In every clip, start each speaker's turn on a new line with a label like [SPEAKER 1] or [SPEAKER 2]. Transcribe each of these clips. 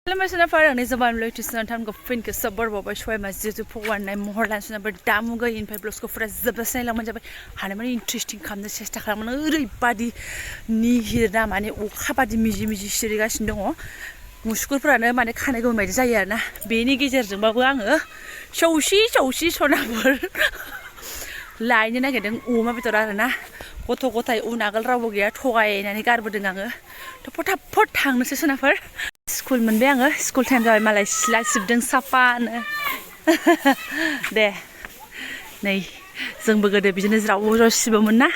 [SPEAKER 1] Lemesna farang ni Jobanivlog tisna tham ko fin ke sabar babai shoi ma jitu phogwan nai mohor lan suna ber damu ga in plus ko fura zabasnai lang manjabai hane mani interesting kamna chesta खालामनो ओरैबादि निहिरना माने अखा बादि मिजि मिजि सिरिगासिनो दङ मुसुगुरफोरानो माने खानाय गोमनाय बायदि जायो आरोना बेनि गेजेरजोंबाबो आङो सौसि सनाफोर लायनो नागिरदों अमा बेदर आरोना गथ' गथाय उन आगोल रावबो गैया थगायनानै गारबोदों आङो थ' फटाफट थांनोसै सोनाफोर स्कुल मोनबाय आङो स्कुल टाइम जाबाय मालाय सिला सिबदों साफानो दे नै जोंबो गोदो बिदिनो ज्राव सिबोमोन ना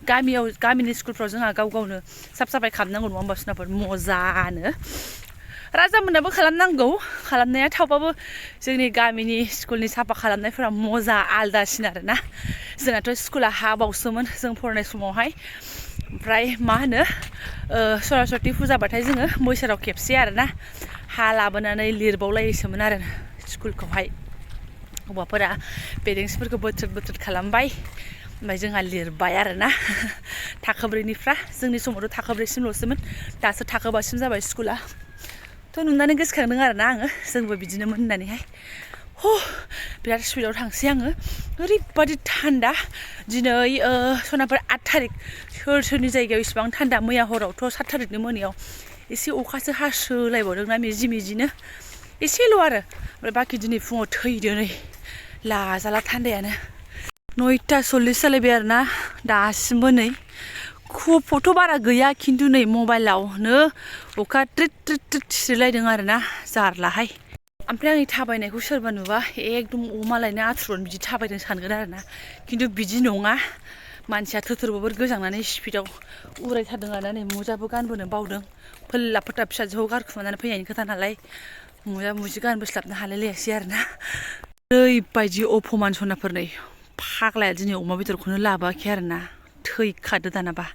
[SPEAKER 1] गामिनि स्कुलफ्राव जोंहा गाव गावनो साफ साफाय खालामनांगौ नङा होमबा सोनाफोर मजानो राजामोनाबो खालामनांगौ खालामनाया थेवबाबो जोंनि गामिनि स्कुलनि साफा खालामनायफोरा मजा आलदासिन आरोना जोंनाथ' स्कुला हाबावसोमोन जों फरायनाय समावहाय ओमफ्राय मा होनो सरस्वती फुजाबाथाय जोङो बोसोराव खेबसे आरोना हा लाबोनानै लिरबावलायोसोमोन आरो स्कुलखौहाय हौवाफोरा बेरेंसिफोरखौ बोथ्रोद खालामबाय ओमफ्राय जोंहा लिरबाय आरोना थाखोब्रैनिफ्रा जोंनि समावथ' थाखोब्रैसिमल'सोमोन दासो थाखोबासिम जाबाय स्कुला थ' नुनानै गोसोखांदों आरोना आङो जोंबो बिदिनोमोन होननानैहाय बिराद स्पिडआव थांसै आङो ओरैबादि थान्दा दिनै सनाफोर 8 थारिख सोरनि जायगायाव इसिबां थान्दा मैया हरावथ' 7 थारिखनि मोनायाव एसे अखासो हासोलायबावदोंना मिजिनो एसेल' आरो ओमफ्राय बाखि दिनै फुङाव थैदो नै लाजाला थान्दायानो 9:40 जालायबाय आरोना दासिमबो नै खुफथ' बारा गैया खिन्थु नै मबाइलावनो अखा ट्रिट सिरिलायदों आरोना जारलाहाय ओमफ्राय आंनि थाबायनायखौ सोरबा नुबा एकदम अमालायनो आथुरन बिदि थाबायदों सानगोन आरोना खिन्थु बिदि नङा मानसिया थोथोरबोर गोजांनानै स्पिडआव उरायथारदों आरोना नै मुजाबो गानबोनो बावदों फोल्ला फोथा फिसाजोखौ गारखुमानानै फैनायनि खोथा नालाय मुजि गानबोस्लाबनो हालायलायासै आरोना ओरैबायदि अपमान सनाफोर नै फाग्लाया दिनै अमा बेदरखौनो लाबोआखै आरोना थैखादो दानाबा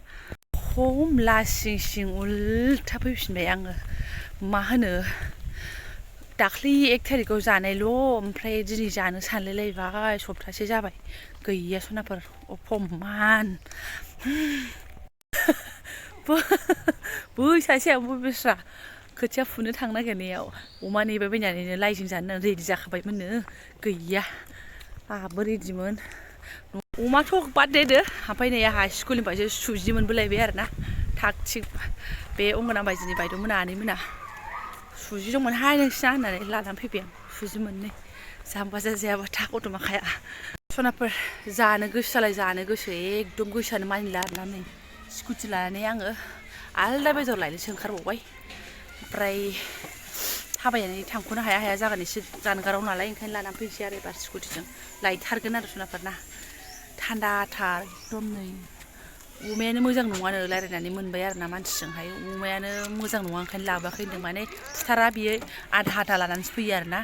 [SPEAKER 1] खम लासिं उल्था फैफिनबाय आङो मा होनो दाख्लै 1 थारिखआव जानायल' ओमफ्राय दिनै जानो सानलायलायबाय सप्तासे जाबाय गैया सनाफोर अपमान बै सासेयाबो बेस्रा खोथिया फुनो थांनो नागिरनायाव अमा नेबाय बायनानैनो लाइजों जानो रेडि जाखाबायमोननो गैया आहाबो रेडिमोन अमाथ' बाद देदो ओमफ्राय नै आंहा स्कुलनिफ्रायसो सुजि मोनबोलायबाय आरोना थाग थिग बे अंगनाबादिनि बायद'मोना आनैमोना सुजि दंमोनहाय नोंसिना होननानै लानानै फैबाय आं सुजि मोननै जाम्बा जाजायाबा था गथ' माखाया सनाफोर जानो गोसो एकदम गोसोआनो मानिला आरोना नै स्कुटि लानानै आङो आलदा बेदर लायनोसो ओंखारबावबाय ओमफ्राय थाबायनानै थांख'नो हाया जागोन एसे जानगाराव नालाय ओंखायनो लानानै फैनोसै आरो एबार स्कुटिजों लायथारगोन आरो सनाफोर ना थान्दाथार एकदम नै अमायानो मोजां नङानो रायलायनानै मोनबाय आरोना मानसिजोंहाय अमायानो मोजां नङा ओंखायनो लाबोआखै होनदों माने फुथारा बियो आधा लानानैसो फैयो आरोना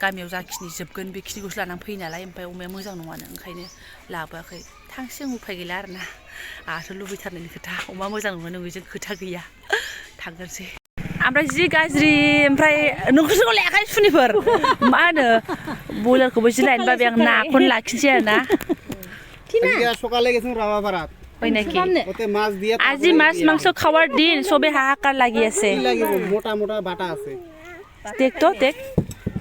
[SPEAKER 1] गामियाव जाखिनि जोबगोन बेखिनिखौसो लानानै फैयो नालाय ओमफ्राय अमाया मोजां नङानो ओंखायनो लाबोआखै थांसै आं उफाय गैला आरोना आंहाथ' लुबैथारनायनि खोथा अमा मोजां नङा बेजों खोथा गैया थांगोनसै ओमफ्राय जि गाज्रि ओमफ्राय नोंखौसो लायाखै सुनिफोर मा होनो बयलारखौबो जि लायनो बाबाय आं नाखौनो लाखिनोसै आरोना
[SPEAKER 2] সকালে গেছিলাম রাবাপাড়াত
[SPEAKER 1] ওই নাকি আজি মাছ মাংস খাওয়ার দিন সবে হাহাকার লাগি আছে
[SPEAKER 2] মোটা মোটা বাটা আছে
[SPEAKER 1] দেখ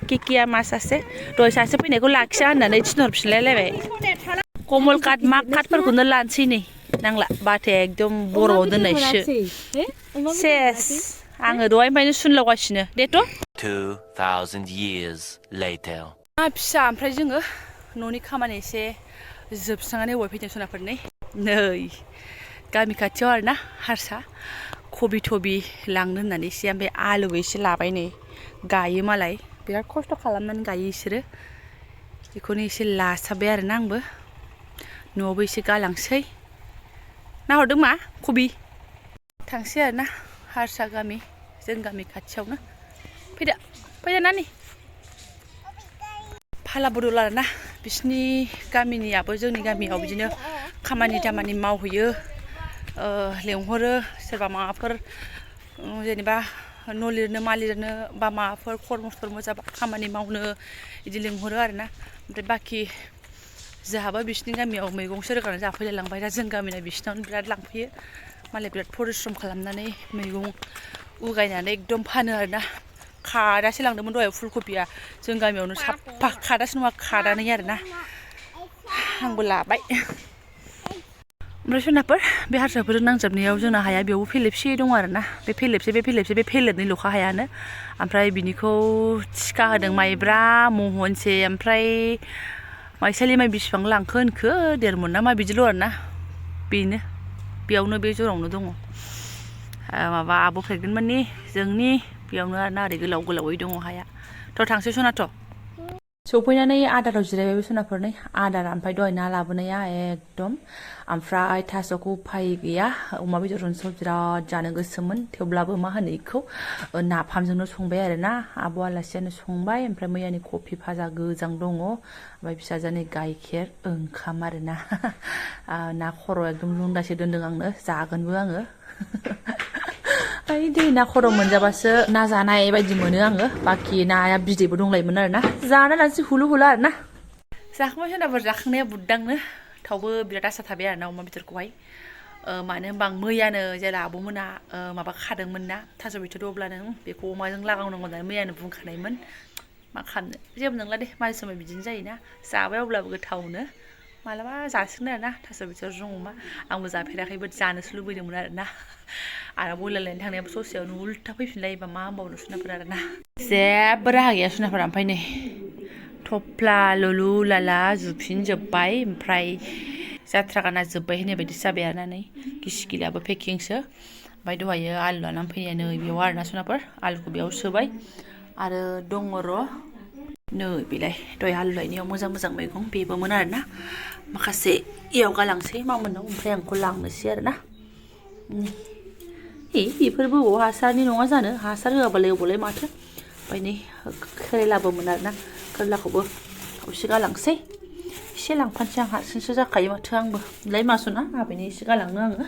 [SPEAKER 1] কি মাছ আছে দय सासे फैनायखौ लाखिया होननानै थिनहरफिनलायलायबाय कमल काट माग काटफोरखौनो लानोसै नै नांला बाथाया एकदम बर'आव दोननायसो सेस आङो दहायनिफ्रायनो सुनलावगासिनो देथ'
[SPEAKER 3] 2000 years later
[SPEAKER 1] फिसा ओमफ्राय जोङो न'नि खामानि एसे जोबस्रांनानै अबाय फैदों सनाफोर नै गामि खाथियाव आरोना हारसा कबि थबि लांनो होननानै एसे ओमफ्राय आलुबो एसे लाबाय नै गायो मालाय बिराद खस्थ' खालामनानै गायो बिसोरो बेखौनो एसे लासाबबाय आरोना आंबो न'आवबो एसे गालांसै नाहरदों मा कबि थांसै आरोना हारसा गामि जों गामि खाथियावनो फैदो नानि फाला बदल आरोना बिसिनि गामिनियाबो जोंनि गामियाव बिदिनो खामानि दामानि मावहैयो लेंहरो सोरबा माबाफोर जेनेबा न' लिरनो मा लिरनो बा माबाफोर खर्मफोर मोजाबा खामानि मावनो बिदि लेंहरो आरोना ओमफ्राय बाखि जोंहाबो बिसिनि गामियाव मैगंसो रोगानानै जाफैलाय लांबाय दा जों गामिना बिसिनावनो बिराद लांफैयो मालाय बिराद परिश्रम खालामनानै मैगं उगायनानै एकदम फानो आरोना खादासो लांदोंमोन दहाय फुलकबिया जों गामियावनो साफा खादासो नङा खादानै आरोना आंबो लाबाय ओमफ्राय सोनाफोर बे हारसाफोरजों नांजाबनायाव जोंना हाया बेयावबो फेलेबसे दङ आरोना बे फेलेबनैल'खा हायानो ओमफ्राय बिनिखौ थिखा होदों माइब्रा महनसे ओमफ्राय माइसालि माइ बिसिबां लांखो होनखो 1.5 मन ना मा बिदिल' आरोना बेनो बेयावनो बे जरावनो दङ माबा आब' प्रेगनेन्टमोननि जोंनि बेयावनो आरोना ओरै गोलावै दङ हाया थ' थांसै सनाथ' सौफैनानै आदाराव जिरायबाय सनाफोरनै आदार ओमफ्राय दहाय ना लाबोनाया एकदम ओमफ्राय थास'खौ उफाय गैया अमा बेदरजोंसो बिराद जानो गोसोमोन थेवब्लाबो मा होनो इखौ नाफामजोंनो संबाय आरोना आब' आलासियानो संबाय ओमफ्राय मैयानि कफि भाजा गोजां दङ ओमफ्राय फिसाजोनि गाइखेर ओंखाम आरोना ना खर' एकदम लुंदासे दोन्दों आंनो जागोनबो आङो दै ना खर' मोनजाबासो ना जानाय बायदि मोनो आङो बाखि नाया बिदैबो दंलायोमोन आरोना जाना लानोसै हुलु आरोना जाखांबाय सोनाफोर जाखांनाया बुददांनो थावबो बिराद आसा थाबाय आरोना अमा बेदरखौहाय मानो होनबा आं मैयानो जेला आब'मोना माबा खादोंमोन ना थास' बिथ'रि अब्लानो बेखौ अमाजों लागावनांगौ होननानै मैयानो बुंखानायमोन मा खालामनो जेबो नंला दे माझे समाय बिदिनो जायोना जाबाय अब्लाबो गोथावनो मालाबा जासिगोन आरोना थास' बिथ'रिजों अमा आंबो जाफेराखैबो जानोसो लुबैदोंमोन आरोना आरो बयलार लायनो थांनायाबो ससेयावनो उल्था फैफिनलायोबा मा होनबावनो सुनाफोर आरोना जेबो राहा गैया सुनाफोर ओमफ्राय नै थफ्ला लुलु लाला जुफिनजोब्बाय ओमफ्राय जाथ्रा गाना जोब्बाय होननाय बायदि जाबाय आरोना नै गिसि गिलाबो पेकिंसो ओमफ्राय दहायो आलु लानानै फैनाया नै बेयाव आरोना सुनाफोर आलुखौ बेयाव सोबाय आरो दङ र' नै बेलाय दहाय आलु लायनायाव मोजां मैगं बेबोमोन आरोना माखासे इयाव गालांसै मा मोननाव ओमफ्राय आंखौ लांनोसै आरोना बेफोरबो बबाव हासारनि नङा जानो हासार होआबालाय अबावलाय माथो ओमफ्राय नै केरेलाबोमोन आरोना केरेलाखौबो खावसे गालांसै एसे लांफानोसै आं हारसिंसो जाखायो माथो आंबो लाय मासना आबैनो एसे गालांनो आङो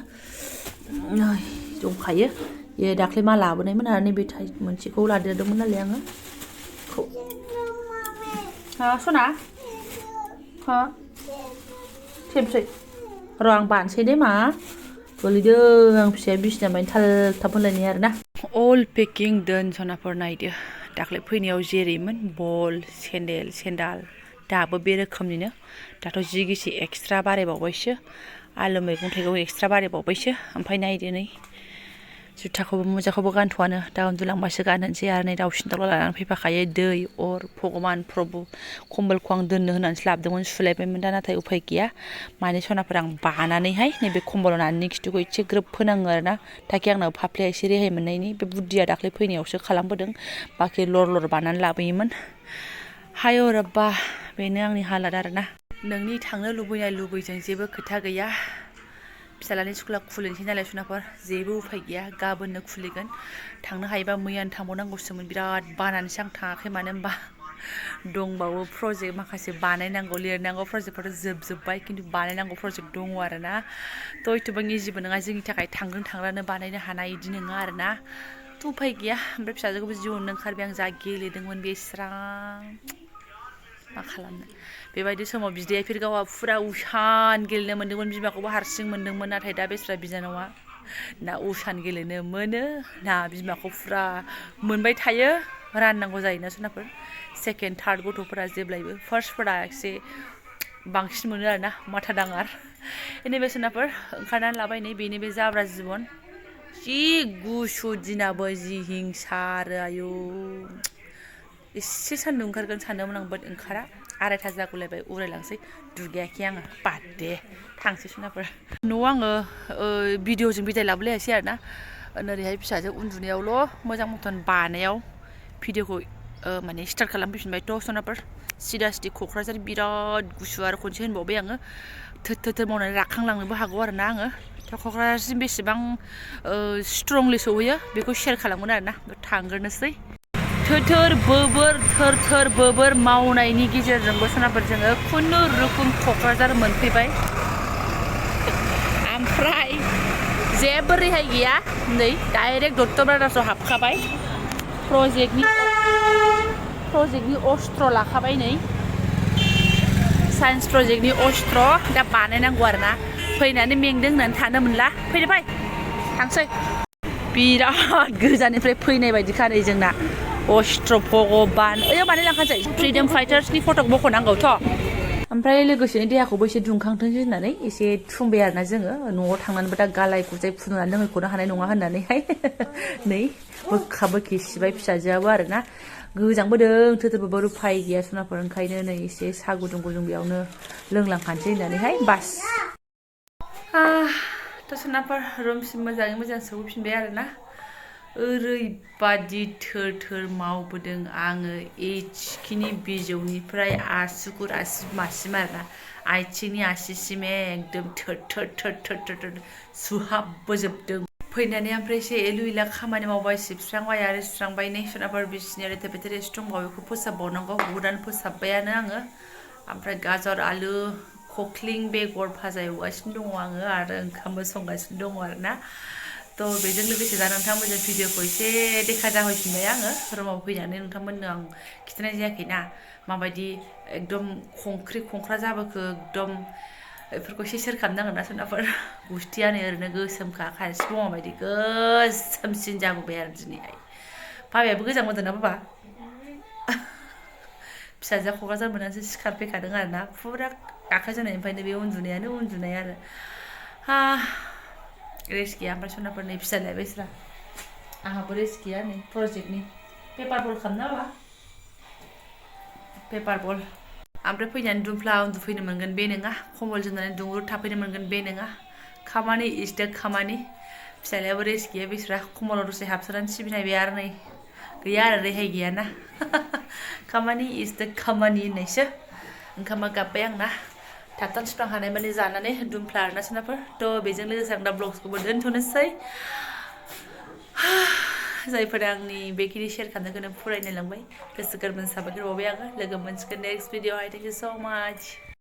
[SPEAKER 1] नै दंखायो बे दाख्लै मा लाबोनायमोन आरो नैबे मोनसेखौ लादेरदोंमोन नालाय आङो हा सना हा सेबसै र' आं बानसै दे मा गोलैदों आं फिसाया बिसिनामानि थाल थाब होनलायनाय आरोना अल पेकिं दोन सनाफोर नायदो दाख्लै फैनायाव जेरैमोन बल सेन्डाल दाबो बे रोखोमनिनो दाथ' जि गिसि एक्सट्रा बारायबावबायसो आलु मैगं थाइगं एक्सट्रा बारायबावबायसो ओमफ्राय नायदो नै जुथाखौबो मुजाखौबो गानथ'वानो दा उन्दुलांबासो गानहोनोसै आरो नै दाउसिन दाउला लानानै फैफाखायो दै अर भगबान प्रभु कम्बलखौ आं दोननो होनानैसो लाबोदोंमोन सुलायबायमोन दा नाथाय उफाय गैया माने सनाफोर आं बानानैहाय नैबे कम्बलाव नानि खिथुखौ एसे ग्रोब फोनाङो आरोना ताकि आंनाव फाफ्लिया एसे रेहाय मोननायनि बे बुद्धिया दाख्लै फैनायावसो खालामबोदों बाखि लर बानानै लाबोयोमोन हायो रब्बा बेनो आंनि हालाद आरोना नोंनि थांनो लुबैजों जेबो खोथा गैया फिसालानि स्कुला खुलिनोसै नालाय सुनाफोर जेबो उफाय गैया गाबोननो खुलिगोन थांनो हायोबा मैयानो थांबावनांगौसोमोन बिराद बानानैसो आं थाङाखै मानो होनबा दंबावो प्रजेक्ट माखासे बानायनांगौ लिरनांगौ प्रजेक्टफोर जोबजोब्बाय खिन्थु बानायनांगौ प्रजेक्ट दङ आरोना थ' एथ'बां इजिबो नङा जोंनि थाखाय थांग्रानो बानायनो हानाय इदि नङा आरोना थ' उफाय गैया ओमफ्राय फिसाजोखौबो जि अननो ओंखारबाय आं जा गेलेदोंमोन बेस्रां मा खालामनो बेबायदि समाव बिदाया गावा फुरा उसान गेलेनो मोन्दोंमोन बिमाखौबो हारसिं मोन्दोंमोन नाथाय दा बेस्रा बिनानावा ना उसान गेलेनो मोनो ना बिमाखौ फुरा मोनबाय थायो राननांगौ जायोना सोनाफोर सेकेन्ड थार्ड गथ'फोरा जेब्लायबो फार्स्टफोरा एसे बांसिन मोनो आरोना माथा दाङार एनिवे सोनाफोर ओंखारनानै लाबाय नै बेनि बे जाब्रा जिबन जि गुसु दिनाबो जि हिंसा आरो आयु एसे सान्दुं ओंखारगोन सानदोंमोन आं बाट ओंखारा 2:30 जागुलायबाय उरायलांसै दुगैयाखै आङो बाद दे थांसै सोनाफोर न'आव आङो भिडिअ'जों बिदाय लाबोलायासै आरोना ओरैहाय फिसाजो उन्दुनायावल' मोजां मथन बानायाव भिडिअ'खौ माने स्टार्ट खालामफैफिनबाय थ' सोनाफोर सिदा क'क्राझार बिराद गुसु आरो खनसे होनबावबाय आङो थोर मावनानै राखांलांनोबो हागौ आरोना आङो थ' क'क्राझारसिम बेसेबां स्ट्रंलि सहैयो बेखौ शेयार खालामगोन आरोना थांग्रोनोसै थोर बोबोर मावनायनि गेजेरजोंबो सोनाफोर जोङो खुनुरुखुम क'क्राझार मोनफैबाय ओमफ्राय जेबो रेहाय गैया नै डाइरेक्ट दत्त ब्रादार्सआव हाबखाबाय प्रजेक्टनि अस्त्र लाखाबाय नै साइन्स प्रजेक्टनि अस्त्र दा बानायनांगौ आरोना फैनानै मेंदों होननानै थानो मोनला फै थांसै बिराद गोजाननिफ्राय फैनाय बायदिखा नै जोंना अस्त्र भगबान ओइ माने लांखासै फ्रिडम फाइटार्सनि फटक बख'नांगौथ' ओमफ्राय लोगोसेनो देहाखौबो एसे दुंखांथोंसै होननानै एसे थुमबाय आरोना जोङो न'आव थांनानैबो दा गालाय गुजाय फुदुंनानै लोंहैख'नो हानाय नङा होननानैहाय नै बोखा बोखि सिबाय फिसाजोआबो आरोना गोजांबोदों थोथोरबो उफाय गैया सनाफोर ओंखायनो नै एसे साहा गुदुं गुदुं बेयावनो लोंलांखानोसै होननानैहाय बास थ' सनाफोर रुमसिम मोजाङै मोजां सौफैफिनबाय आरोना ओरैबादि थोर थोर मावबोदों आङो एसिखिनि बिजौनिफ्राय आसुगुर आसिमासिम आरोना आथिंनि आसिसिम एकदम थोर थोर थोर थोर थोर थोर सुहाबबोजोबदों फैनानै ओमफ्राय एसे एलु इला खामानि मावबाय सिबस्रांबाय आरो सुस्रांबाय नै सनाफोर बिसिनि रेथे बेथे रेस्ट दंबावो बेखौ फोसाबबावनांगौ बुहुदानो फोसाबबायानो आङो ओमफ्राय गाजर आलु खख्लिं बेगर भाजा एवगासिनो दङ आङो आरो ओंखामबो संगासिनो दङ आरोना थ' बेजों लोगोसे दा नोंथांमोनजों भिडिअखौ एसे देखा जाहोफिनबाय आङो रुमाव फैनानै नोंथांमोननो आं खिन्थानाय जायाखैना माबायदि एकदम खंख्रि खंख्रा जाबोखो एकदम बेफोरखौ एसे सेयार खालामनांगोन ना सनाफोर गुस्थियानो ओरैनो गोसोमखा खायसे बमा बायदि गोसोमसिन जाबोबाय आरो दिनैहाय बाबायाबो गोजां मोदोंना बाबा फिसाजोआ क'क्राझार मोननानैसो सिखारफैखादों आरोना फुरा गाखोजेननायनिफ्रायनो बे उन्दुनायानो उन्दुनाय आरो रेस्ट गैया ओमफ्राय सनाफोर नै फिसालाया बेस्रा आंहाबो रेस्ट गैया नै प्रजेक्टनि पेपार बल खालामना बा पेपार बल ओमफ्राय फैनानै दुमफ्ला उन्दुफैनो मोनगोन बे नङा खम्बल जोमनानै दुंबुर थाफैनो मोनगोन बे नङा खामानि इज दा खामानि फिसालायाबो रेस्ट गैया बेस्रा खम्बलाव दसे हाबसोनानै सिबिनायबाय आरो नै गैया आरो रेहाय गैयाना खामानि इज दा खामानि होननायसो ओंखामा गाबबाय आंना थाबथां थिफ्लां हानाय माने जानानै दुमफ्ला आरोना सोनाफोर थ' बेजों लोगोसे आं दा ब्लग्सखौबो दोनथ'नोसै जायफोरा आंनि बेखिनि शेयार खालामनायखौनो फरायनायलांबाय गोसो गोरबोनि साबायखर बावबाय आङो लोगो मोनसिगोन नेक्स्ट भिडिअ' थेंक इउ स' माच